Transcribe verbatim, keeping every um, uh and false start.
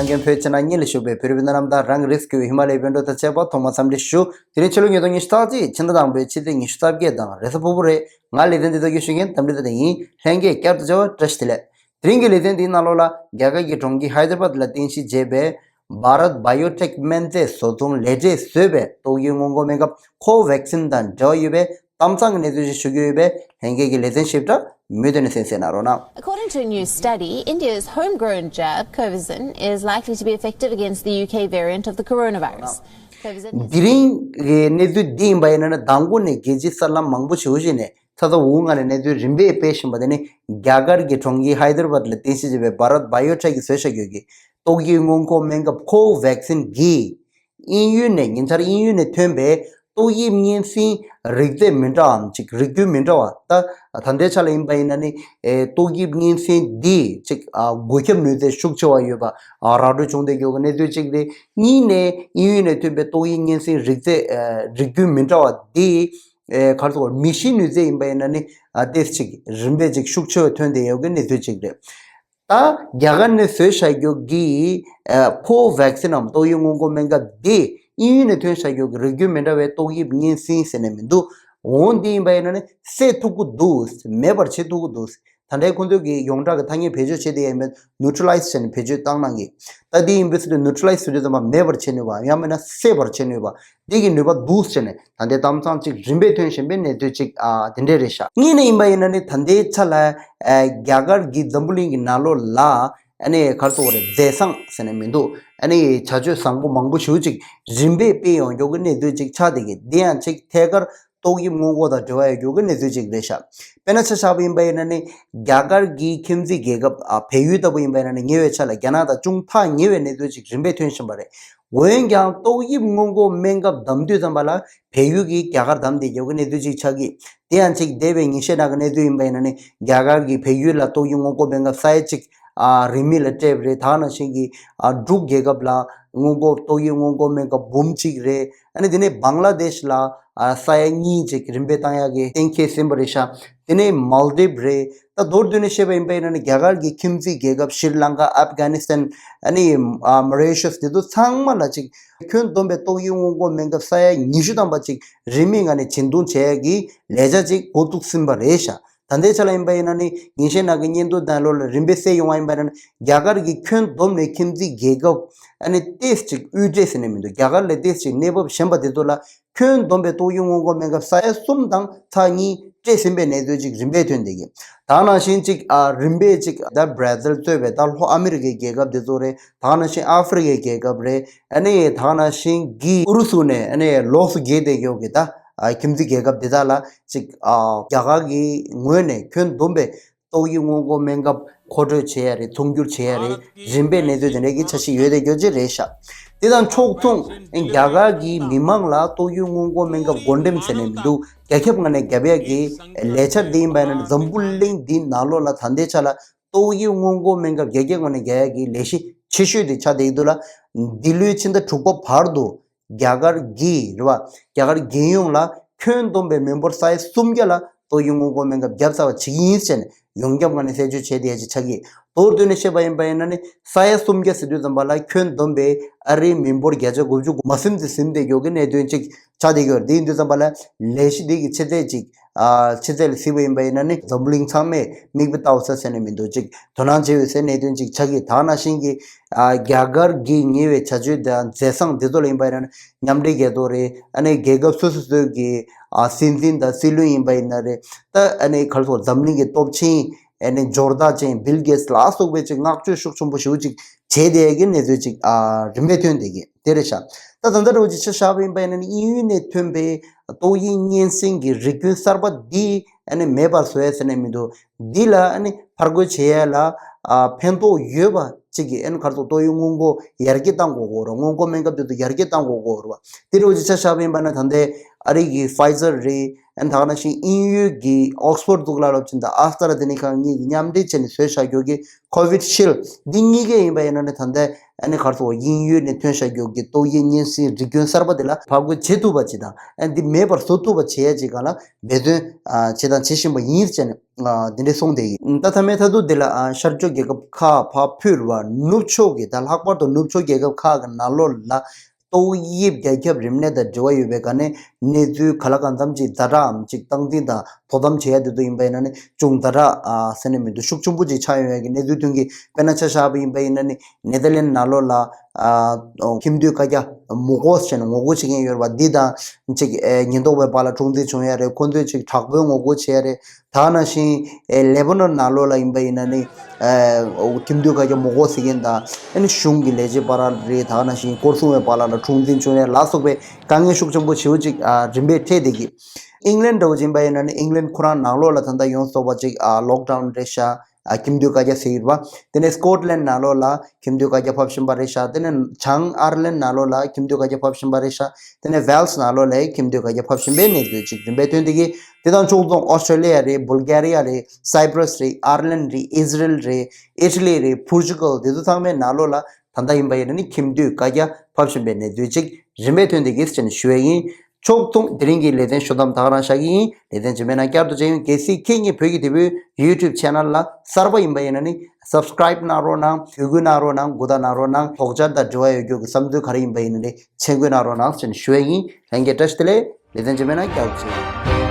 རྒན་བོད་ཕྱི་ནང་གཉིས་ལ་བཞུགས་པའི་བོད་རིགས་སྤུན་ཟླ་རྣམས་དང་། རང་གི་རིགས་སུ་གྱུར་པའི་ཧི་མ་ལ་ཡའི་བོད་འབྲོག་དང་བཅས་པ་ཐོག་མར་འཚམས་འདྲི་ཞུ། དེ་རིང་ཕྱི་ལོ་ཉིས་སྟོང་ཉི་ཤུ་རྩ་གཅིག་ཕྱི་ཟླ་དང་པོའི་ཕྱི་ཚེས་ཉི་ཤུ་རྩ་བརྒྱད་དང་རེས་གཟའ་ཕུར་བུ་རེད། ང་ལེ་ཚན་འདི་ཚོ་གི་ཞུ་མཁན་འདམ་རི་ཏ་ཏ་ཡིན། ལྷན་རྒྱས་བསྐྱར་དུ་མཇལ་བར་བཀྲ་ཤིས་བདེ་ལེགས། དེ་རིང་གི་ལེ་ཚན་འདིའི་ནང་ལོགས་ལ་རྒྱ་གར་གྱི་གྲོང་ཁྱེར་ཧའི་དར་བཱད་ལ་རྟེན་གཞི་བྱས་པའི་Bharat Biotech སྨན་རྫས་བཟོ་ཚོང་ལས་གྲྭས་བཟོས་པའི་ཏོག་དབྱིབས་སྔོན་འགོག་སྨན་ཁབ་Covaxin དང་འབྲེལ་བ་ཡོད་པའི་གཏམ་བཟང་གི་གནས་ཚུལ་ཞིག་ཞུ་རྒྱུ་ཡོད་པས། ལྷན་རྒྱས་ཀྱིས་ལེ་ཚན་ཞིབ་ཕྲ་མུ་མཐུད་ནས་གསན་གཟིགས་གནང་རོགས་གནང་། According to a new study, India's homegrown jab, Covaxin, is likely to be effective against the U K variant of the coronavirus. Covaxin དེ་རིང་གི་གནས་ཚུལ་འདི་ཡིན་པ་ཡིན་ན། མདང་དགོང་ནས་རྒྱལ་སྤྱིའི་གསར་ལམ་མང་པོ་ཞིག་བཞིན་ནས་ཚ་ཚ་འུར་འུར་ངང་ནས་གནས་ཚུལ་རིམ་པས་སྤེལ་བཞིན་པ་དེ་ནི། རྒྱ་གར་གྱི་གྲོང་ཁྱེར་ཧའི་དར་བཱད་ལ་རྟེན་གཞི་བྱས་པའི་Bharat Biotech གིས་བཟོས་བཞག་ཡོད་ཀྱི་ཏོག་དབྱིབས་སྔོན་འགོག་སྨན་ཁབ་Covaxin གིས་དབྱིན་ཡུལ་ནས། ཉེ་ཆར་དབྱིན་ཡུལ་ནས་ཐོན་པའི་ཏོག་དབྱིབས་གཉན་སྲིན་རིགས་རྫས་མི་འདྲ་བའམ་ཅིག་རིགས་རྒྱུད་མི་འདྲ་བ། ད་ད་ལྟའི་ཆ་ལ་ཡིན་པ་ཡིན་ན་ནི། ཨེ། ཏོག་དབྱིབས་གཉན་སྲིན་འདི་ཅིག་ཨ། འགོས་ཁྱབ་ནུས་རྩལ་ཤུགས་ཆེ་བ་ཡོད་པ། ཨ། ར་སྤྲོད་བྱུང་བསྡད་ཡོད་པའི་གནས་ཚུལ་གཅིག་རེད། གཉིས་ནས་དབྱིན་ཡུལ་ནས་ཐོན་པའི་ཏོག་དབྱིབས་གཉན་སྲིན་རིགས་རྫས། ཨ། རིགས་རྒྱུད་མི་འདྲ་བ་འདི། ཨེ། ག་རེ་ཟེར་དགོས་རེད། མི་ཤི་ནུས་རྩལ་ཡིན་པ་ཡིན་ན་ནི། ཨ། ཏོག་ཙམ་ཅིག་རིམ་པས་ཅིག་ཤུགས་ཆེ་བ་ཐོན་བསྡད་ཡོད་པའི་གནས་ཚུལ་གཅིག་རེད། ད་རྒྱ་གར་ནས་བཟོས་བཞག་ཡོད་ཀྱི། ཨ། Covaxin ནམ་ཏོག་དབྱིབས་སྔོན་འགོག་སྨན་ཁབ་འདི་དབྱིན་ཡུལ་ནས་ཐོན་བཞག་ཡོད་ཀྱི་རིགས་རྒྱུད་མི་འདྲ་བའི་ཏོག་དབྱིབས་གཉན་སྲིན་ཟེར་ནས་མི་འདུག་འོ་འདི་ཡིན་པ་ཡིན་ན་ནི་བསད་ཐུབ་ཀྱི་འདུག་མེད་པར་བྱེད་ཐུབ་ཀྱི་འདུག་ད་ལྟའི་ཁོང་ཚོས་ཀྱི་ཡོངས་གྲགས་ཀྱི་ཐ་སྙད་བེད་སྤྱོད་བྱེད་བསྡད་ཡོད་མེད། Neutralize བྱས་ནས་བེད་སྤྱོད་བཏང་གནང་གི། ད་འདི་ཡིན་པའི་ཚེ་Neutralize ཟེར་དུས་ཙམ་པ་མེད་པར་བྱེད་ནུས་པ། ཡང་མིན་ན་བསད་པར་བྱེད་ནུས་པ། འདི་གི་ནུས་པ་འདུག་ཟེར་ནས་ད་ལྟའི་གཏམ་བཟང་ཅིག་རིམ་པས་ཐོན་བཞིན་པའི་གནས་ཚུལ་ཅིག་ཨ། དེ་འདྲས་རེད་ཤག་གཉིས་ནས་ཡིན་པ་ཡིན་ན་ནི། ད་ལྟའི་ཆ་ལ། ཨ། རྒྱ་གར་གྱི་འཛམ་བུ་གླིང་གི་ནང་ལོགས་ལ། ཨ་ནི་ག་རེ་ཟེར་དགོས་རེད། རྫས་བཟང་ཟེར་ནས་མི་འདུག་ཨ་ནི་བྱ་སྤྱོད་བཟང་པོ་མང་པོ་ཞེ་པོ་ཅིག་རིམ་པས་སྤེལ་ཡོང་མགྱོགས་ཀྱི་གནས་ཚུལ་ཅིག་ཆགས་བསྡད་ཀྱི། འདི་ཡང་ཅིག་ཐད་ཀར་ཏོག་དབྱིབས་སྔོན་འགོག་དང་འབྲེལ་བ་ཡོད་མགྱོགས་ཀྱི་གནས་ཚུལ་ཅིག་རེད་ཤག་དཔེར་ན་ཆ་བཞག་པ་ཡིན་པ་ཡིན་ན་ནི། རྒྱ་གར་གྱི་ཁྱིམ་མཚེས་རྒྱལ་ཁབ། ཨ། བལ་ཡུལ་ལྟ་བུ་ཡིན་པ་ཡིན་ན་ནི། ཉེ་བའི་ཆར་ལ་རྒྱ་ནག་དང་ཅུང་ཐག་ཉེ་བའི་གནས་ཚུལ་ཅིག་རིམ་པས་ཐོན་བཞིན་པ་རེད། འོན་ཀྱང་ཏོག་དབྱིབས་སྔོན་འགོག་སྨན་ཁབ་བདམས་དུས་ཙམ་པ་ལ་བལ་ཡུལ་གྱིས་རྒྱ་གར་བདམས་བསྡད་ཡོད་ཀྱི་གནས་ཚུལ་ཅིག་ཆགས་ཀྱི། དེ་ཡང་ཅིག་འདས་པའི་ཉིན་ཤས་ནང་གི་གནས་ཚུལ་ཡིན་པ་ཡིན་ན་ནི། རྒྱ་གར་གྱིས་བལ་ཡུལ་ལ་ཏོག་དབྱིབས་སྔོན་འགོག་སྨན་ཁབ་ས་ཡ་གཅིག་ཨ། རིན་མེད་ལ་སྤྲད་པ་རེད། ད་ག་ནང་བཞིན་གྱི། ཨ། འབྲུག་རྒྱལ་ཁབ་ལ་སྔོན་འགོག་ཏོག་དབྱིབས་སྔོན་འགོག་སྨན་ཁབ་འབུམ་གཅིག་རེད། ཨ་ནི་དེ་ནས་བང་ལ་དེཤ་ལ། ཨ། ས་ཡ་གཉིས་ཅིག་རིམ་པས་བཏང་ཡག་གི་གཏན་འཁེལ་ཟིན་པ་རེད་ཤག་དེ་ནས་མཱལ་དིབ་རེད། ད་མདོར་བསྡུས་ནས་བཤད་པ་ཡིན་པ་ཡིན་ན་ནི། རྒྱ་གར་གྱི་ཁྱིམ་མཚེས་རྒྱལ་ཁབ་ཤྲི་ལང་ཀ། ཨབ་གྷ་ནི་སི་ཐན། ཨ་ནི། ཨ། མོ་རི་ཤི་ཡས། དེ་ཚོ་ཚང་མ་ལ་ཅིག་ཁྱོན་བསྡོམས་པའི་ཏོག་དབྱིབས་སྔོན་འགོག་སྨན་ཁབ་ས་ཡ་ཉི་ཤུ་ཐམ་པ་ཅིག་རིན་མེད་ངང་ནས་སྦྱིན་གཏོང་བྱེད་ཡག་གི་ལས་འཆར་ཅིག་འགོ་བཙུགས་ཟིན་པ་རེད་ཤག་ད་ལྟའི་ཆ་ལ་ཡིན་པ་ཡིན་ན་ནི། ཉིན་ཤས་ནང་གི་བརྙན་ཐུང་དང་ལོ་ལ་རིམ་པས་གསལ་ཡོང་བ་ཡིན་པ་ཡིན་ན་ནི། རྒྱ་གར་གྱི་ཁྱོན་བསྡོམས་ནས་ཁྱིམ་མཚེས་རྒྱལ་ཁབ། ཨ་ནི་ཏོག་ཙམ་ཅིག་དབུལ་བྲལ་ཟེར་ནས་མི་འདུག་རྒྱ་གར་ལས་ཏོག་ཙམ་ཅིག་གནས་བབ་ཞན་པ་དེ་ཚོ་ལ། ཁྱོན་བསྡོམས་པའི་ཏོག་དབྱིབས་སྔོན་འགོག་སྨན་ཁབ་ས་ཡ་གསུམ་དང་ཚེག་གཉིས་སྤྲད་ཟིན་པའི་གནས་ཚུལ་ཅིག་རིམ་པས་ཐོན་བསྡད་ཀྱི། ད་ག་ནང་བཞིན་ཅིག་ཨ། རིམ་པས་ཅིག་ད་བྷར་ཛིལ་གཙོས་པའི་ད་ལྷོ་ཨ་མི་རི་ཀའི་རྒྱལ་ཁབ་དེ་ཚོ་རེད། ད་ག་ནང་བཞིན་ཨ་ཧྥེ་རི་ཀའི་རྒྱལ་ཁབ་རེད། ཨ་ནི་ད་ག་ནང་བཞིན་གྱི་ཨུ་རུ་སུ་ནས་ཨ་ནི་ལོགས་སུ་གྱེས་བསྡད་ཡོད་ཀྱི་ད། ཨ། ཁྱིམ་མཚེས་རྒྱལ་ཁབ་དེ་དག་ལ་ཅིག་ཨ། རྒྱ་གར་གྱི་ངོས་ནས་ཁྱོན་བསྡོམས་པའི་ཏོག་དབྱིབས་སྔོན་འགོག་སྨན་ཁབ་མཁོ་སྤྲོད་བྱེད་ཡ་རེད། ཚོང་སྒྱུར་བྱེད་ཡ་རེད། རིམ་པས་གནས་ཚུལ་དེ་འདྲ་གི་འཆར་གཞི་ཡོད་བསྡད་ཡོད་ཀྱི་རེད་ཤག་དེ་དང་ཕྱོགས་མཚུངས་རྒྱ་གར་གྱི་མི་མང་ལ་ཏོག་དབྱིབས་སྔོན་འགོག་སྨན་ཁབ་བགོ་འགྲེམས་ཟེར་ནས་མི་འདུག་རྒྱ་ཁྱབ་ངང་ནས་བརྒྱབ་ཡ་གི་ལས་འཆར་འདི་ཡིན་པ་ཡིན་ན། འཛམ་བུ་གླིང་འདིའི་ནང་ལོགས་ལ་ད་ལྟའི་ཆ་ལ་ཏོག་དབྱིབས་སྔོན་འགོག་སྨན་ཁབ་རྒྱ་སྐྱེད་ངང་ནས་རྒྱག་ཡ་གི་ལས་གཞི་ཆེ་ཤོས་དེ་ཆགས་བསྡད་ཀྱི་འདུག་ལ། འདི་ལོའི་ཕྱི་ཟླ་དྲུག་པ་བར་དུ་རྒྱ་གར་གྱིས་རེད་བ། རྒྱ་གར་རྒྱལ་ཡོངས་ལ་ཁྱོན་བསྡོམས་པའི་མི་འབོར་ས་ཡ་སུམ་བརྒྱ་ལ་ཏོག་དབྱིབས་སྔོན་འགོག་སྨན་ཁབ་བརྒྱབ་ཚར་བ་བྱེད་ཀྱི་ཡིན་ཟེར་ནས་ཡོངས་ཁྱབ་ངང་ནས་གསལ་བརྗོད་བྱས་བསྡད་ཡ་ཅིག་ཆགས་ཀྱི། མདོར་བསྡུས་ནས་བཤད་པ་ཡིན་པ་ཡིན་ན་ནི། ས་ཡ་སུམ་བརྒྱ་ཟེར་དུས་ཙམ་པ་ལ་ཁྱོན་བསྡོམས་པའི་ཨ་རིའི་མི་འབོར་བརྒྱ་ཆ་དགུ་བཅུ་གོ་གོ་མ་ཟིན་ཏེ་ཟིན་བསྡད་ཡོད་ཀྱི་གནད་དོན་ཅིག་ཆགས་བསྡད་ཡོད་རེད། དེ་ཡིན་དུས་ཙམ་པ་ལ་ལས་གཞི་འདི་གི་ཆུ་ཚད་ཅིག་ཨ། ཕྱི་ཚད་ལ་གཟིགས་པ་ཡིན་པ་ཡིན་ན་ནི། འཛམ་བུ་གླིང་ཚང་མས་མིག་དཔེ་ལྟ་དགོས་ས་ཟེར་ནས་མི་འདུག་ཅིག་དོ་སྣང་བྱེད་འོས་སའི་གནད་དོན་ཅིག་ཆགས་ཀྱི། ད་ག་ནང་བཞིན་གྱི། ཨ། རྒྱ་གར་གྱི་ཉེ་བའི་བྱ་སྤྱོད་དང་རྫས་བཟང་འདི་ཚོ་ལ་ཡིན་པ་ཡིན་ན་ནི། མཉམ་འབྲེལ་རྒྱལ་ཚོགས་རེད། ཨ་ནི་རྒྱལ་ཁབ་སོ་སོ་སོའི་གི། ཨ། སྲིད་འཛིན་དང་སྲིད་བློན་ཡིན་པ་ཡིན་ན་རེད། ད་ཨ་ནི་ག་རེ་ཟེར། འཛམ་གླིང་གི་སྟོབས་ཆེན། ཨ་ནི་འབྱོར་བདག་ཅན་བིལ་གེ་ཊི་ལ་སོགས་པས་ཅིག་བསྔགས་བརྗོད་ཤུགས་ཆེན་པོ་ཞེ་པོ་ཅིག་བྱས་བསྡད་ཡ་གི་གནས་ཚུལ་ཅིག་ཨ། རིམ་པས་ཐོན་བསྡད་ཀྱི་དེ་རེད་ཤག་ད་ད་ལྟ་འདྲ་བོ་ཅིག་ཆ་བཞག་པ་ཡིན་པ་ཡིན་ན་ནི། དབྱིན་ཡུལ་ནས་ཐོན་པའི་ཏོག་དབྱིབས་གཉན་སྲིན་གྱི་རིགས་རྒྱུན་གསར་པ་འདི་ཨ་ནི་མེད་པར་བཟོ་ཡ་ཟེར་ནས་མི་འདུག་འདི་ལ་ཨ་ནི་ཕར་རྒོལ་བྱེད་ཡ་ལ། ཨ། ཕན་ཐོགས་ཡོད་པ་ཅིག་གི། ཨ་ནི་ག་རེ་ཟེར། ཏོག་དབྱིབས་སྔོན་འགོག་ཡར་རྒྱས་གཏང་དགོས་ཀྱི་ཡོད་རེད། སྔོན་འགོག་སྨན་ཁབ་དེ་ཚོ་ཡར་རྒྱས་གཏང་དགོས་ཀྱི་ཡོད་རེད་བ། དེ་འདྲ་བོ་ཅིག་ཆ་བཞག་པ་ཡིན་པ་ན། ད་ལྟའི་ཨ་རི་གི་ཕའི་ཛར་རེད། ཨ་ནི་ད་ག་ནང་བཞིན་དབྱིན་ཡུལ་གྱི་ཨོག་སི་ཕོར་གཙུག་ལག་སློབ་ཆེན་དང་ཨས་ཏྲ་ཛེ་ནེ་ཀ་གཉིས་ཀྱིས་མཉམ་འབྲེལ་བྱས་ནས་བཟོས་བཞག་ཡོད་ཀྱི་ཁོ་བི་ཤིལ་འདི་གཉིས་ཀ་ཡིན་པ་ཡིན་ན་ནི། ད་ལྟའི་ ཨ་ནི་ག་རེ་ཟེར་དབྱིན་ཡུལ་ནས་ཐོན་བཞག་རྒྱུ་གི་ཏོག་དབྱིབས་གཉན་སྲིན་རིགས་རྒྱུན་གསར་པ་དེ་ལ་ཕབ་སྒྱུར་བྱེད་ཐུབ་པ་ཅིག་དང་། ཨ་འདི་མེད་པར་བཟོ་ཐུབ་པ་བྱེད་ཡ་ཅིག་སྒང་ལ་འབད་བརྩོན་ཨ་བྱེད་དང་བྱེད་བཞིན་པ་ཡིན་ཟེར་ནས་ཨ་འདི་འདྲས་གསུངས་བསྡད་ཡོད། ད་མཐའ་མའི་མཐའ་ཐུག་འདི་ལ་ཨ་ཤར་ཕྱོགས་རྒྱལ་ཁབ་ཁག་ཕར་ཕུད་པ་ནུབ་ཕྱོགས་ཀྱི་ད་ལྷག་པར་དུ་ནུབ་ཕྱོགས་རྒྱལ་ཁབ་ཁག་གི་ནང་ལོགས་ལ་ཏོག་དབྱིབས་རྒྱ་ཁྱབ་རིམས་ནད་དང་འབྲེལ་བ་ཡོད་པའི་སྒང་ནས་གནས་ཚུལ་ག་ལ་གང་འཚམ་ཅིག་ཛ་དྲག་ཅིག་སྟངས་འཛིན་དང་དོ་དམ་བྱེད་ཡ་དེ་ཚོ་ཡིན་པ་ཡིན་ན་ནི་ཅུང་ཛ་དྲག་ཨ་ཟེར་ནས་མི་འདུག་ཤུགས་ཆེན་པོ་ཅིག་ཆགས་ཡོང་ཡ་གི་གནས་ཚུལ་ཐོན་གི། དཔེར་ན་ཆ་བཞག་པ་ཡིན་པ་ཡིན་ན་ནི་ནེ་ཐར་ལན་ནང་ལོགས་ལ་ཨ་ཁྱིམ་སྡོད་བཀའ་རྒྱ་མུ་གོ་ཟེར་ནས་ངོ་རྒོལ་བྱེད་མཁན་ཡོད་རེད་པ། འདི་དང་ཅིག་ཨེ་ཉེན་རྟོག་པའི་བར་ལ་འཁྲུག་འཛིང་བྱུང་ཡ་རེད། ཁོ་ཚོས་ཅིག་དྲག་པོའི་ངོ་རྒོལ་བྱེད་ཡ་རེད། ད་ག་ནང་བཞིན་ཨེ་ལེ་བྷ་ནོན་ནང་ལོགས་ལ་ཡིན་པ་ཡིན་ན་ནི་ཨེ་ཁྱིམ་སྡོད་བཀའ་རྒྱ་མུ་གོ་ཟེར་མཁན་དང་ཨ་ནི་གཞུང་གི་ལས་བྱེད་བར་ལ་རེད། ད་ག་ནང་བཞིན་སྐོར་སྲུང་བའི་བར་ལ་ལ་འཁྲུག་འཛིང་བྱུང་ཡ་ལ་སོགས་པའི་དཀའ་ངལ་ཤུགས་ཆེན་པོ་ཞེ་པོ་ཅིག་ཨ་རིམ་པས་འཕྲད་བསྡད་ཀྱི། ཨིང་ལན་འདྲ་བོ་ཅིག་ཡིན་པ་ཡིན་ན་ནི་ཨིང་ལན་ཁོ་རང་ནང་ལོགས་ལ་ད་ལྟ་ཡོངས་རྫོགས་པ་ཅིག་ཨ་ལོག་ཌའུན་རེད་ཤག་ཨ་ཁྱིམ་སྡོད་བཀའ་རྒྱ་ཟེར་ཡོད་པ། དེ་ནས་སྐོཊ་ལན་ནང་ལོགས་ལ་ཁྱིམ་སྡོད་བཀའ་རྒྱ་ཕབ་བཞིན་པ་རེད་ཤག་དེ་ནས་བྱང་ཨར་ལན་ནང་ལོགས་ལ་ཁྱིམ་སྡོད་བཀའ་རྒྱ་ཕབ་བཞིན་པ་རེད་ཤག་དེ་ནས་ཝེལ་སི་ནང་ལོགས་ལ་ཁྱིམ་སྡོད་བཀའ་རྒྱ་ཕབ་བཞིན་པའི་གནས་ཚུལ་ཅིག་རིམ་པས་ཐོན་བསྡད་ཀྱི། དེ་དང་ཕྱོགས་མཚུངས་ཨོ་སི་ཀྲེ་ལི་ཡ་རེད། བུལ་གྷ་རི་ཡ་རེད། སའི་པྲ་སི་རེད། ཨར་ལན་རེད། ཨི་ཟི་རེལ་རེད། ཨི་ཊ་ལི་རེད། པོར་ཅུ་གལ། དེ་ཚོ་ཚང་མའི་ནང་ལོགས་ལ་ད་ལྟ་ཡིན་པ་ཡིན་ན་ནི་ཁྱིམ་སྡོད་བཀའ་རྒྱ་ཕབ་བཞིན་པའི་གནས་ཚུལ་ཅིག་རིམ་པས་ཐོན་བསྡད་ཀྱི་ཟེར་ནས་ཞུ་ཡས་ཡིན། ཕྱོགས་མཚུངས་དེ་རིང་གི་ལེ་ཚན་ཞུ་དམ་ད་ག་རང་བཞག་གི་ཡིན། ལེ་ཚན་རྗེས་མའི་ནང་བསྐྱར་དུ་མཇལ་ཡོང་། གལ་སྲིད་ཁྱེད་ཉིད་བོད་ཀྱི་དེབ་འབུལ་ཡུ་ཊུབ་ཆེ་ནལ་ལ་གསར་པ་ཡིན་པ་ཡིན་ན་ནི་སབ་སི་ཀ་རེབ་གནང་རོགས་གནང་། དུས་འགུལ་གནང་རོགས་གནང་། དགོངས་དག་གནང་རོགས་གནང་། དོགས་འཆར་དང་དྲི་བ་ཡོད་རྒྱུ་གི་བསམ་ཚུལ་ག་རེ་ཡིན་པ་ཡིན་ན་ནི་མཆན་འགོད་གནང་རོགས་གནང་ཟེར་ནས་ཞུ་ཡས་ཡིན། ལྷན་རྒྱས་བཀྲ་ཤིས་བདེ་ལེགས། ལེ་ཚན་རྗེས་མའི་ནང་བསྐྱར་དུ་མཇལ་ཡོང་།